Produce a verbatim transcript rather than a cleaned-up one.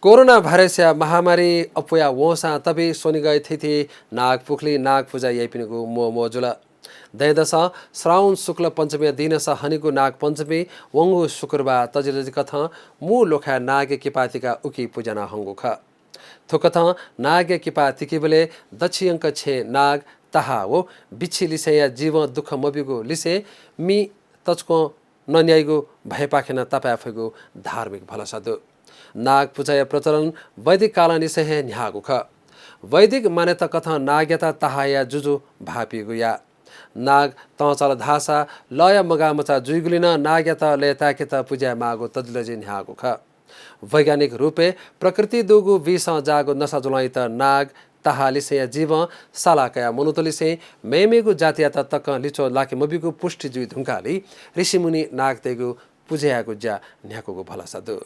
कोरोना भाइरसया महामारी अप्वया वंसां तबि स्वनिगः थीथी नागपुखुलिइ नाग पुजा याइपिनिगु म्वःम्वः जुल। दँय्‌दसं श्रावण शुक्ल पञ्चमीया दिनसं हनेगु नागपञ्चमी वंगु शुक्रबार तजिलजि कथं मू ल्वखाय् नागया किपा तिकाः उकी पुज्याना हंगु खः। थुकथं नागया किपा तिकीबलय् दच्छियंक छेँ नाग, ताहा व बिच्छी लिसेंया जीवं दुःख मब्यूगु लिसें मि तच्वं नन्याइगु भयपाखें नं तपाये फइगु धार्मिक भलसा दु। नाग पुजाया प्रचलन वैदिक कालंनिसें हे न्ह्याःगु खः। वैदिक मान्यता कथं नागयात ताहाया जुजु भाःपीगु याः। नाग तंचाल धाःसा लःया मगाःमचा जुइगुलिं नं नागयात लय्ताय्केत पुज्याये माःगु तजिलजि न्ह्याःगु खः। वैज्ञानिक रूपय् प्रकृति दुगु विषं जाःगु नसा जुलंयात नाग, ताहा लिसेंया जीवं साला कयाः मनूतलिसें मेमेगु जातियात तकं लिच्वः लाके मब्यूगु पुष्टि जुइ धुंकाःलि ऋषिमुनि नागतय्गु पुजा यायेगु ज्या न्ह्याकूगु भलसा दु।